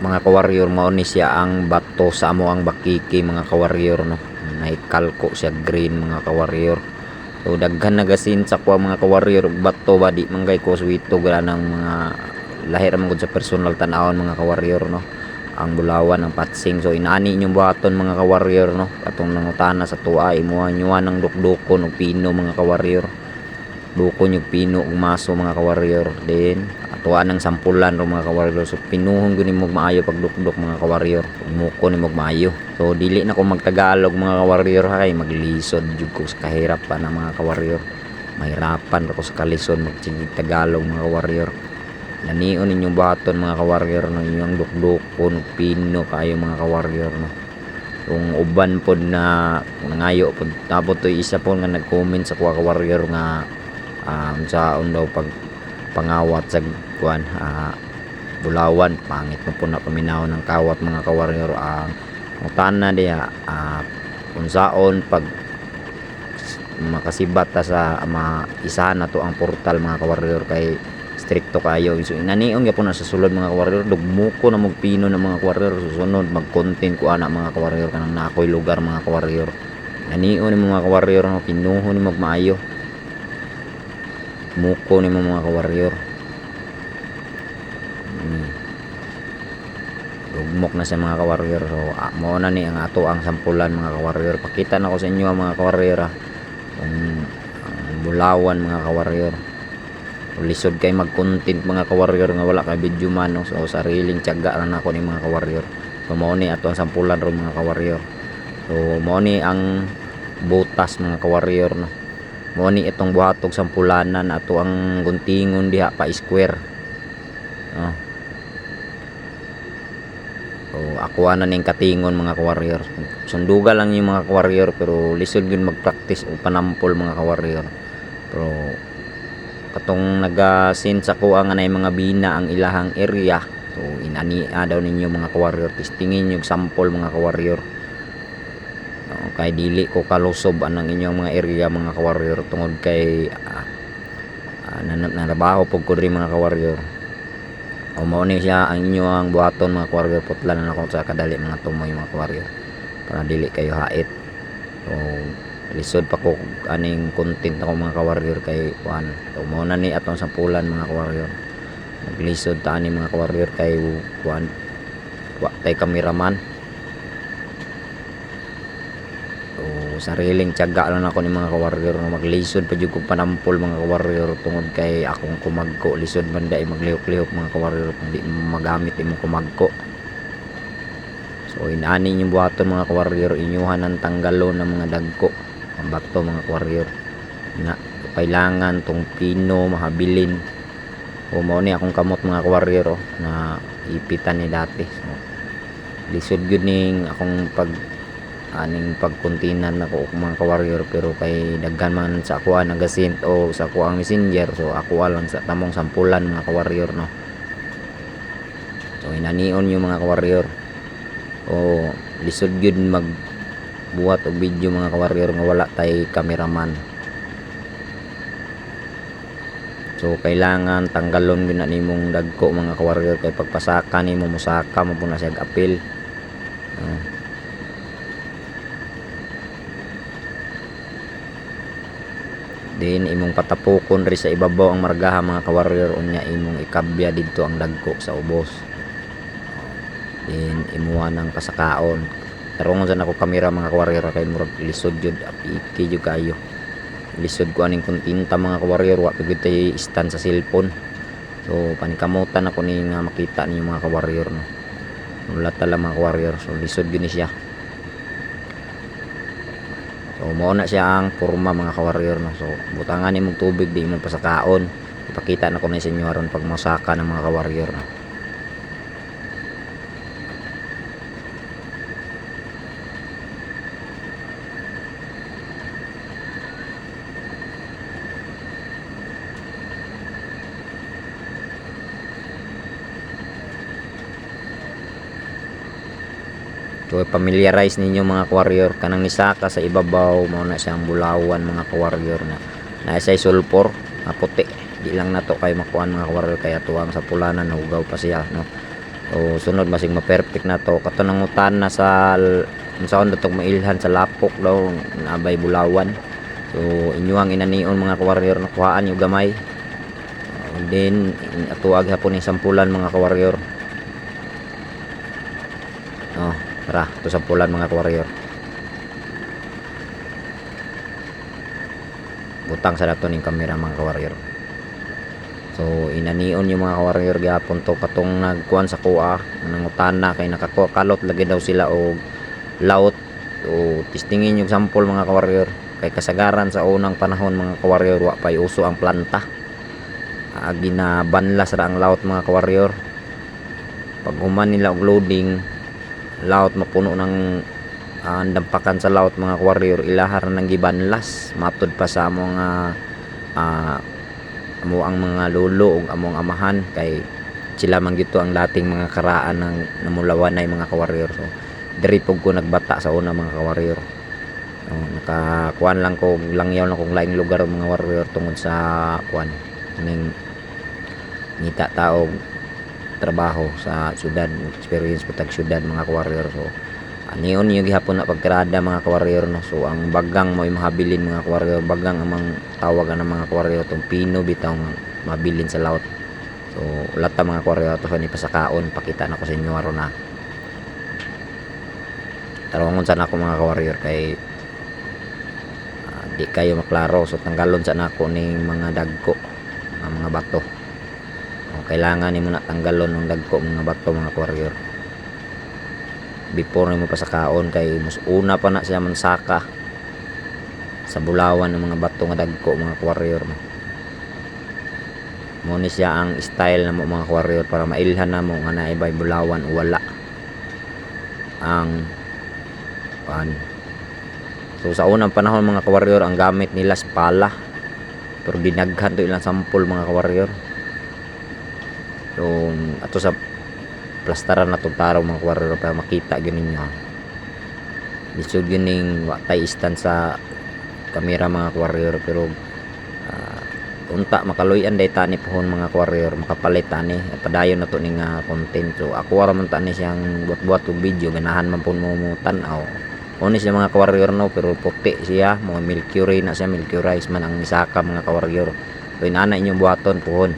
Mga kawarrior, mao ni siya ang bato sa amo ang Bakiki, mga kawarrior, no. Nahikalko siya green, mga kawarrior. So daghan nagasin sa kuha, mga kawarrior, og bato ba di man kay ko suwito ng mga lahi ra man gud sa personal tan-awon, mga kawarrior, no. Ang bulawan, ang patsing. So inaani inyong buhaton, mga kawarrior, no. Atong nangutana sa tuwa, imuha nyo ng dukdukon og pino, mga kawarrior. Dukon yung pino ug maso, mga kawarrior. Then atuwa ng sampulan ro, mga kawarrior. So pinuhon gyud nimo maayo pagdukduk, mga kawarrior, ug muko nimo maayo. So dili na ko magtagalog, mga kawarrior, ha, kay maglisod jud ko sa kahirapan na, mga kawarrior. Mahirapan ra ko sa kalisod magsigig Tagalog, mga kawarrior. Nanion ninyong buhaton, mga kawarrior, no, inyong dukdukon ug pino kaayo, mga kawarrior, no. Kung uban pod na nangayo pod tapos toy isa pod nga nag-comment sa kuha, kawarrior, nga unsaon daw pag pangawat sa kuan, bulawan. Pangit mo po na paminaw ng kawat, mga kawarrior. Ang utana diha, unsaon pag makasibat ta sa maisahan na to ang portal, mga kawarrior, kay strikto kayo. So inaniong gyapon na sa sulod, mga kawarrior. Dugmuko na mog pino na, mga kawarrior. Susunod mag-content ko ana, mga kawarrior, kanang nakoy lugar, mga kawarrior. Nanion nimo, mga kawarrior, no, pinuhon nimo maayo, muko nimo, mga kawarrior. Dugmok na sa mga kawarrior. So mao na ni ang ato ang sampulan, mga kawarrior. Pakita na ko sa inyo, mga kawarrior, ah. Kung ang bulawan, mga kawarrior. Lisod kay mag-content, mga kawarrior, nga wala kay video man, no? So sariling tiyaga lang nako ni, mga kawarrior. So mao ni ato ang sampulan ron, mga kawarrior. So mao ni ang butas, mga kawarrior, no. Mao ni itong buhatog sampulanan ato ang guntingon diha pa square, no. So ako ana ning katingon, mga kawarrior. Sunduga lang yung mga kawarrior, pero lisod gyud mag-practice og panampol, mga kawarrior. Pero katong nagasin sa kuha nga nay mga bina ang ilahang area, so inani daw ninyo, mga kawarrior. Testingin yung sample, mga kawarrior, no, kay dili ko kalusob anang inyong mga area, mga kawarrior, tungod kay narabaho pug ko diri, mga kawarrior. O mao ni siya ang inyo ang buhaton, mga kawarrior. Putlan na nako sa kadali mga tumoy, mga kawarrior, para dili kayo hait. So lisod pa ko aning content ako, mga kawarrior, kay kuan. So mao na ni atong sampulan, mga kawarrior. Naglisod ta ani, mga kawarrior, kay kuan, wa tay kameraman. So sariling tiyaga lang ako ni, mga kawarrior, nga maglisod pa jud kog panampol, mga kawarrior, tungod kay akong kumagko lisod man dai maglihok-lihok, mga kawarrior, kung di mo magamit imong kumagko. So inani inyong buhaton, mga kawarrior, inyuhan ang tanggalon ng mga dagko ang bato, mga kawarrior, na kailangan tong pino mahabilin. O mao ni akong kamot, mga kawarrior, oh, na ipitan ni dati. So lisod gyud ning akong pag aning pagkuntinan nako, mga kawarrior, pero kay daghan man sa ako nagasint o sa ako ang messenger, so ako lang sa tamong sampulan, mga kawarrior, no. So inanion yung mga kawarrior. O lisod gyud mag buhat og video, mga kawarrior, nga wala tay cameraman. So kailangan tanggalon gyud na nimong dagko, mga kawarrior, kay pagpasaka nimo mosaka mo pud na siya apil. Then imong patapukon ri sa ibabaw ang margaha, mga kawarrior, unya imong ikabya didto ang dagko sa ubos. Then imuha ng pasakaon. Tarungon sa nako kamera, mga kawarrior, kay murag lisod jud, apiki jud kayo. Lisod ko aning kontinta, mga kawarrior, wa pa gyud tay stand sa cellphone. So panikamutan ako ni nga makita ninyo, mga kawarrior, no. Wala tala, mga kawarrior, so lisod gyud ni siya. So mao na siya ang porma, mga kawarrior, no. So butangan nimong tubig di imong pasakaon. Ipakita na ko na sa inyo aron pag mosaka ng mga kawarrior, no. So familiarize ninyo, mga kawarrior, kanang nisaka sa ibabaw mao na siyang bulawan, mga kawarrior, na naa say sulfur nga puti. Di lang nato kay makuan, mga kawarrior, kaya tuwang sa pulanan hugaw pa siya, no. So sunod masig ma-perfect na to kato nangutan na sa unsaon datong mailhan sa lapok daw naabay bulawan. So inyuhang inanion, mga kawarrior, nakuhaan yung gamay. Then atuag hapon ni sampulan, mga kawarrior. Oh, tara to sampulan, mga kawarrior. Butang sa dato ning kamera, mga kawarrior. So inanion yung mga kawarrior gyapon to katong nagkuan sa kuha, nangutana kay nakakuha kalot lagi daw sila og laot. O testingin yung sample, mga kawarrior, kay kasagaran sa unang panahon, mga kawarrior, wa pay uso ang planta. Ginabanlas ra ang laot, mga kawarrior. Pag human nila og loading laot, mapuno ng dampakan sa laot, mga kawarrior, ilahar na nang gibanlas matud pa sa among amo ang mga lolo ug among amahan, kay sila man gyud to ang dating mga karaan ng namulawanay, mga kawarrior. So diri pug ko nagbata sa una, mga kawarrior. Oh, nakakuan lang ko, langyaw lang kong laing lugar, mga warrior, tungod sa kuan ning ngita tao trabaho sa syudad, experience po tag syudad, mga kawarrior. So anion niyo gihapon na pagkarada, mga kawarrior, no. So ang bagang mo mahabilin, mga kawarrior, bagang ang mang tawag ang mga kawarrior tong pino bitaw nga mabilin sa laot. So ulata, mga kawarrior, to ni pasakaon, pakita na ko sa inyo aron na tarongon sana ako, mga kawarrior, kay di kayo maklaro. So tanggalon sa nako ning mga dagko nga mga bato. O, kailangan nimo na tanggalon ng dagko mga bato, mga kawarrior, before nimo pasakaon, kay mas una pa na siya mansaka sa bulawan ng mga bato nga dagko, mga kawarrior. Mo ni siya ang style namo, mga kawarrior, para mailhan namo nga naibay bulawan o wala ang kuan. So sa unang panahon, mga kawarrior, ang gamit nila pala, pero dinaghan to ilang sampol, mga kawarrior. So ato sa plastaran na tong tarong, mga kawarrior, para makita gyud ninyo, ha. Lisod gyud ning wa tay stand sa kamera, mga kawarrior, pero unta makaluy-an day tani pohon, mga kawarrior, makapalit tani, padayon na to ning content. So ako ra man tani siyang buhat-buhat og video, ganahan man pud mo tan-aw. Oni siya, mga kawarrior, no, pero puti siya, mga milky na siya, milky rice man ang isaka, mga kawarrior. So inana inyong buhaton pohon.